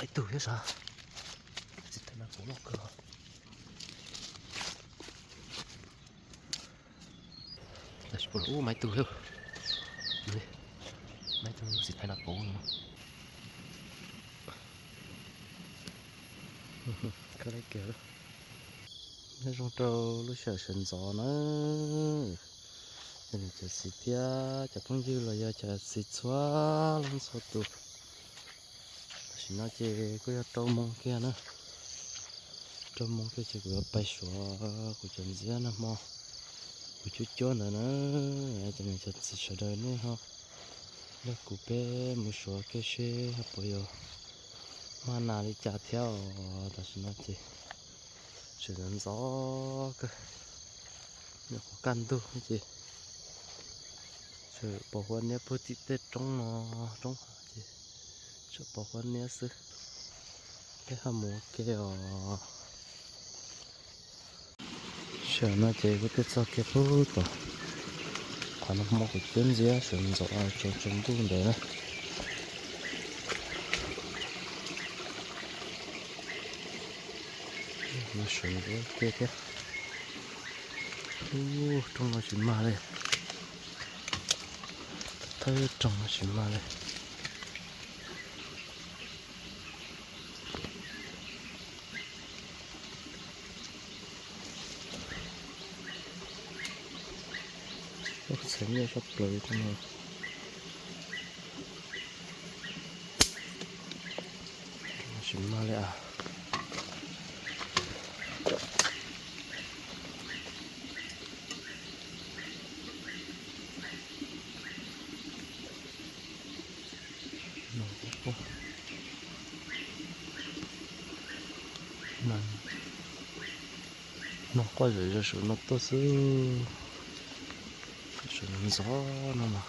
Ib tug thiab sav. Txiv thaiv nas kauv loj kawg. Tam sim no ub, maib tug, maib tug txiv thaiv nas kauv no. Khawb laib kiag. Nyob zoo rau lub sij hawm sawv ntxov na, cov niam cov txiv thiab cov phooj ywg los yog cov txiv txhua leej txhua tus. Tam sim no ces kuj yog rau moos kiag na, rau moos kiag ces kuv yuav pais suav kuv cov ntxiab nag hmo kuv cuab cuab ntawd na. Cov niam cov txiv sawv daws nej ho nrog kuv peb mus suav kiag seb ho puas yuav maj nas li cas thiab os. Tam sim no ces tseem ntxov ntxov kawg, nyuam qhuav kaj ntug ces tseem pos huab niab puag tim tej roob no, roob ces tseem pos huab niab xwb. Peb ho mus ua ke os. Sawv no ces kuv twb txog kiag pub tom qhov no hmo kuv cuab ntxiab sawv ntxov tsaus tsaus ntuj ntawd na. Sawv ntxov tiag thiab. Ub, roob no tsis mag li. Thawj roog no tsis mag li. Ub, txhais nyiaj sab plaws no. Tsis mag li as. Noog quaj zom zaws saum no tuaj xwb. Saum no ntxov no mas.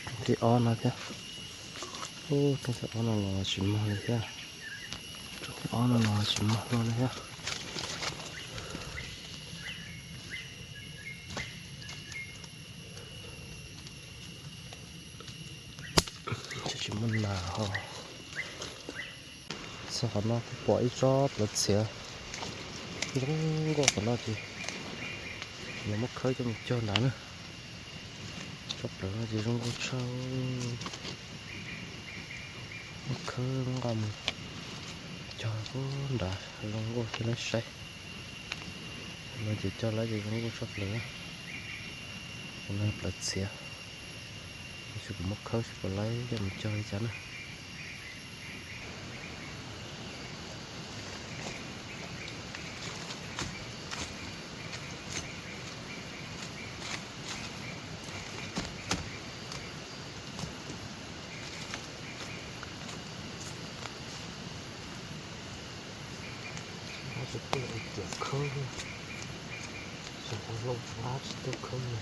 Roob thib ob no thiab. Ub, roob thib ob no los tsis mag li thiab. Roob thib ob no los tsis mag hlo li thiab. Tsis muaj nas ho. Txog qhov no kuj pom ib tsob plawv txhiav zoo nkauj qhov no ces yuav muab khawb coj mus cog nrad na. Tsob plawv no ces zoo nkauj tshaj. Muab khawb nqa mus cog puag nrad zoo nkauj thiab nej saib. No ces cog lawm ces zoo nkauj tshaj plaws. Qhov no plawv txhiav. Tab sis kuv muab khawb seb puas laib coj mus cog li cas na. Tsis tuaj ua tiav khawb, tseem ua loj tab tsis tuaj khawb li.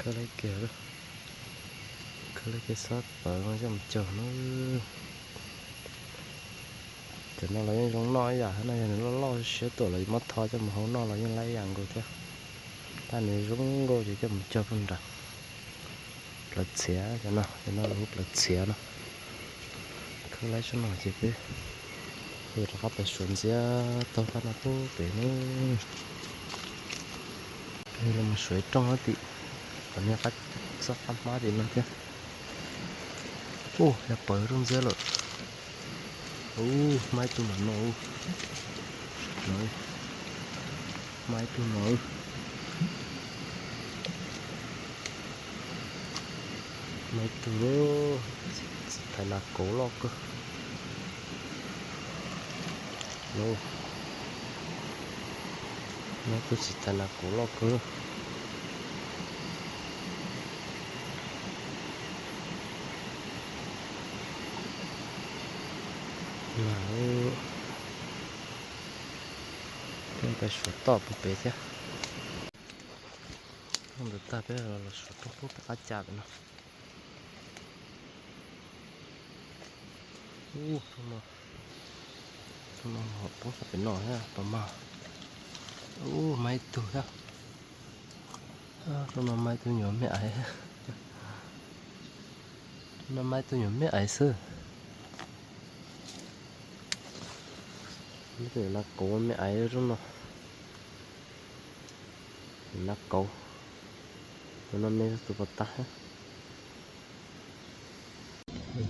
Khawb laib kiag, khawb laib kiag xab pawv no coj mus cog na. Cov no los yeej zoo noj ib yam thiab no, yog nws loj loj siab tuaj los muab tho coj mus hau noj los yeej laib ib yam nkaus thiab. Tab nws zoo nkauj ces coj mus cog puag nrad. Plawv txiav cov no, cov no lawv hu plawv txiav no. Khawb laib sab no ces peb yuav rov qab pais suav ntxiab taug pab no pub pem nawb. Los mus suav ib rooj tim, qhov niag qab, txoj qab hmab tim no thiab. Ub, yog pawg rooj ntxiab lawm. Ub, mas ib tug mam no. Mas ib tug no. Mas ib tug, txiv thais nas kauv loj kawg. Mas ib tug txiv thais nas kauv loj kawg. Peb suav toj pem pem thiab. Ntawd tag peb los suav rooj pub pem qab ca pem no. Ub, rooj no ho poob sab pem no thiab, pab mas. Ub, mas ib tug thiab. Rooj no mas ib tug nyuam me aiv. No mas ib tug nyuam me aiv xwb. Mas ib tug nyuam nas kauv me aiv rooj no. Nas kauv. Tus no me tus pos tas.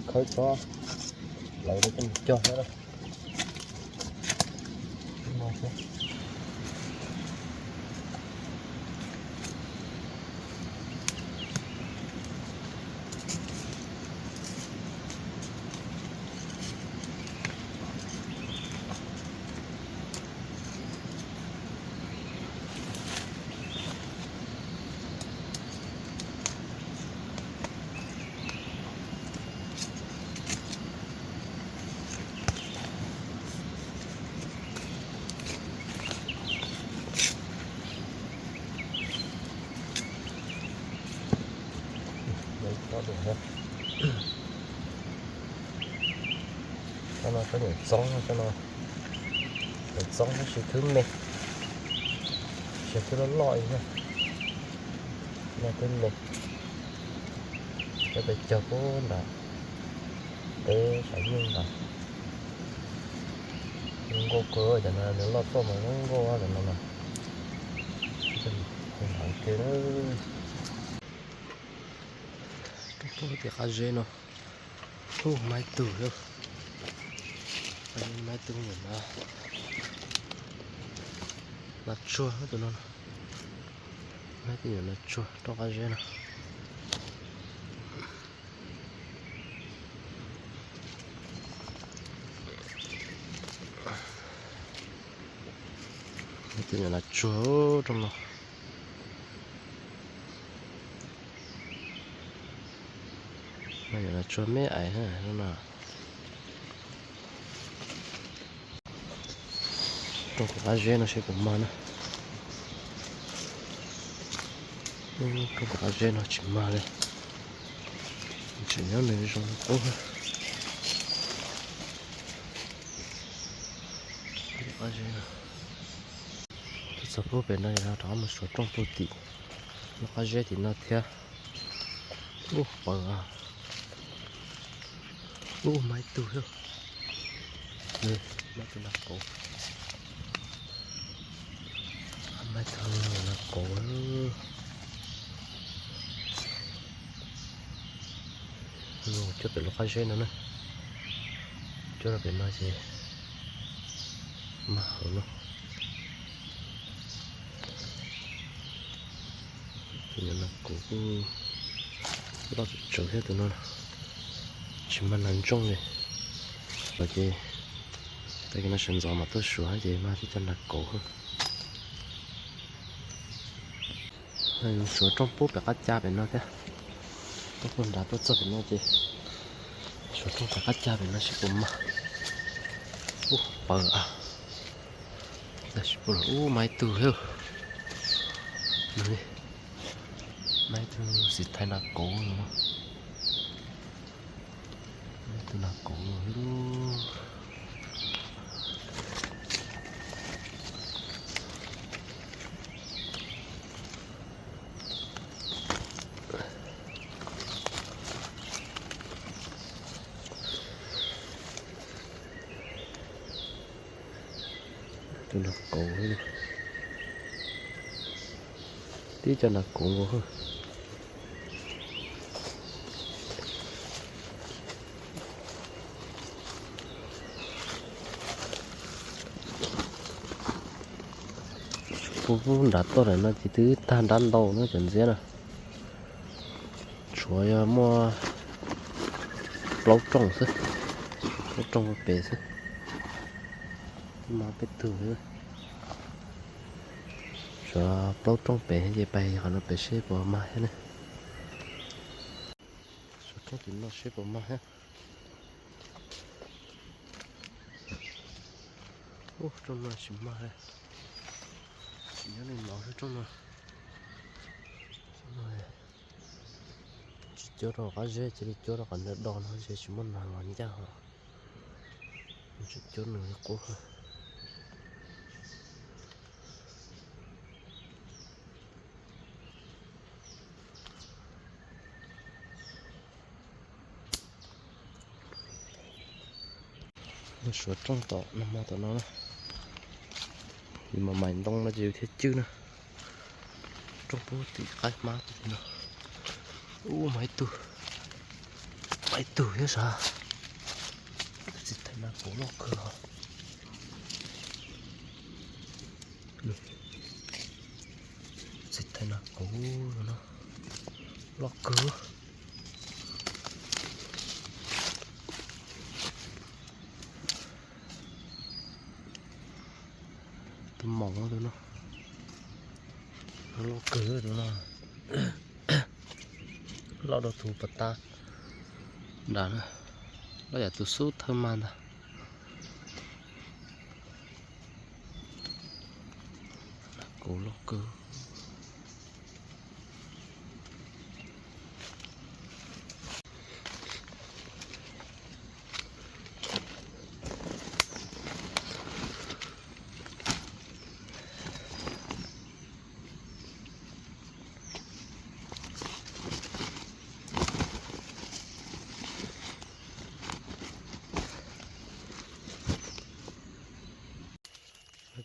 Khawb tsob lawv rau coj mus cog thiab. Cov no cov nyuam txoob, cov no nyuam txoob tab sis thwb me, tab sis thwb loj loj li na. No thwb me, cov peb cog pub nram teb saum nyuj nrad. Nkuaj kawg, cov no nws loj tuaj mas zoo nkuaj cov no mas. Nrad kiag na. Roob pub tim qab zeb no. Ub, mas ib tug, mas ib tug nyuam nas tsuag tus no. Mas ib tug nyuam nas tsuag roob qab zeb no. Ib tug nyuam nas tsuag roob no. Mas nyuam nas tsuag me aiv no. Rooj kuv qab zeb no seb puas mag na. Rooj kuv qab zeb no tsis mag li. Tseem nyob nws zoo qub. Qab zeb no. Twb txog pub pem no rov qab mus suav rooj pub tim lub qab zeb tim no thiab. Ub, pawg. Ub, mas ib tug thiab. Mas ib tug nas kauv. Mas ib tug nas kauv. Cuab pem lub qab zeb no na. Cuab rau pem no ces mag hauv no. Tus nyuam nas kauv kuj loj tsawv thiab tus no. Tsis mag nas ntsooj li. Los ces tag kis no sawv ntxov mam tuaj suav ces mag tib co nas kauv. Suav rooj pub pem qab ca pem no thiab. Tuaj puag nrad tuaj txog pem no ces suav rooj pem qab ca pem no seb puas mag. Ub, pawg a. Tab sis puas los ub, mas ib tug thiab. Mas ib tug xim thaiv nas kauv no. Mas ib tug nas kauv no thiab. Tus nas kauv, tib co nas kauv nkaus. Nram toj ntawm no ces twb tag nrab ntau na cov ntxiab na. Tshuav yog muaj plaub rooj xwb, plaub rooj pem xwb. Mas peb tug, tshuav plaub rooj pem ces pais qhov no pem seb puas mag thiab ne. Suav rooj tim no seb puas mag thiab. Ub, rooj no tsis mag li. Tsis nyob li no xwb rooj no. Tsis cuab rau qab zeb, cia li cuab rau qhov ntawd do no ces tsis muaj nas los ncaj os. Tsis cuab nws li qub. Suav rooj tom no, tom no na. Yus mas mais ntoo no ces yus thiaj cwj na. Rooj pub tim qaib hmab tim no. Ub, mas ib tug, mas ib tug thiab sav. Tus txiv thais nas kauv loj kawg os. Txiv thais nas kauv no loj kawg. Tus maum tus no loj kawg tus no. Loj dua tus pas tas nram na, loj yam tus xub thawj mas ntag. Nas kauv loj kawg.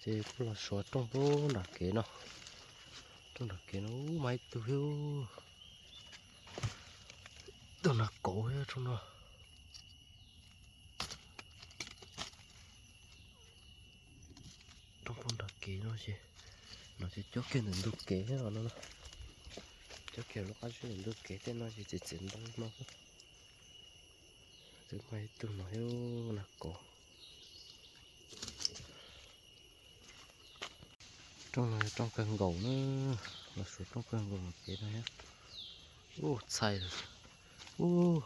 Ces kuj los suav rooj pub nram kev no. Rooj nram kev no ub, mas ib tug thiab. Tus nas kauv thiab rooj no. Rooj pub nram kev no ces no ces cob kiag ntawm ntug kev thiab no. Cob kiag lub qab zeb ntawm ntug kev tej no ces txiv txiv ntoo no. Twb mas ib tug no thiab, nas kauv. Rooj no yog rooj kawg nkaus na, los suav rooj kawg nkaus kev no thiab. Ub, txhais lawm. Ub,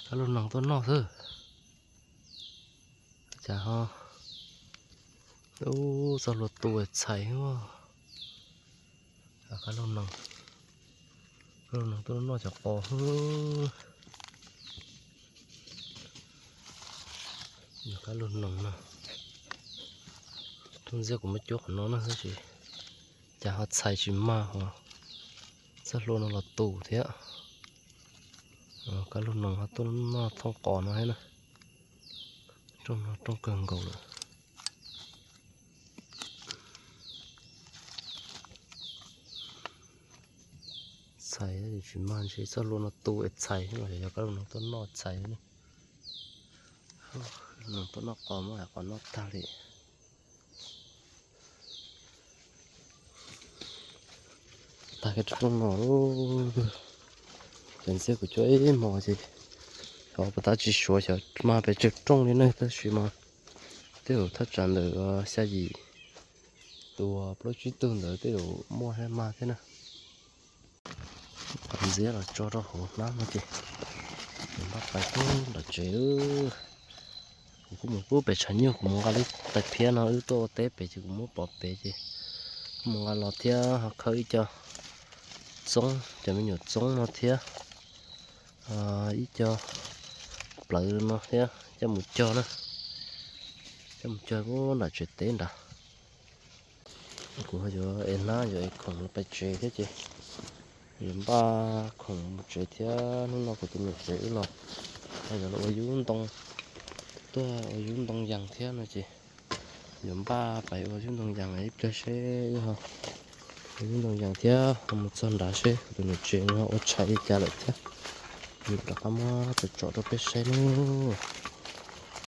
kab lug noog tuaj noj xwb. Cas ho, ub, txoj hlua tu txhais. Kab lug noog, kab lug noog tuaj noj cov qos xwb. Kab lug noog no, rooj ntxiab kuv muab cuab qhov no na tab sis cas ho txhais tsis mag os. Txoj hlua no los tu thiab. Kab lug noog ho tuaj noj thooj qos no thiab na. Rooj no rooj kawg nkaus lawm. Txhais tsis mag, ntshe txoj hlua no tu es txhais los yog kab lug noog tuaj noj txhais ne. Noog tuaj noj qos muab qos noj tag li. Tag kiag rooj no, cov ntxiab kuv cuab ib hmos ces xyov puas tab tsis suav, xyov mag pes tsawg rooj li ne, tab sis mas tej zaum thaj tsam ntawm xya yim tus plaub tsib tug ntawd tej zaum muaj thiab mag thiab na. Qhov ntxiab los tso rau hauv hnab no ces npaj pais pub nram tsev. Kuv kuj mus pub pem tshav nyuj, kuv mus nqa lub tais phiab no wb tuaj ua teb pem ces kuv muab pov pem ces kuv mus nqa los thiab ho khawb ib co txoob, cov me nyuam txoob no thiab ib co plawv no thiab coj mus cog na, coj mus cog pub nram tsev teb nrad. Kuv ho yuav ev hnab yuav ev khoom los pem tsev thiab ces yuav npaj khoom mus tsev thiab. Hnub no kuv tus niam tsev wb los ho yuav los ua yub ntoo, tuaj ua yub ntoo yas thiab no ces yuav npaj pais ua yub ntoo yas ib pliag seb wb ho ua yub ntoo yas thiab ho mus txog nrad seb kuv tus niam tsev nws ho ua tshais li cas lawm thiab. Rov qab muab pem tsom rau peb saib nawb.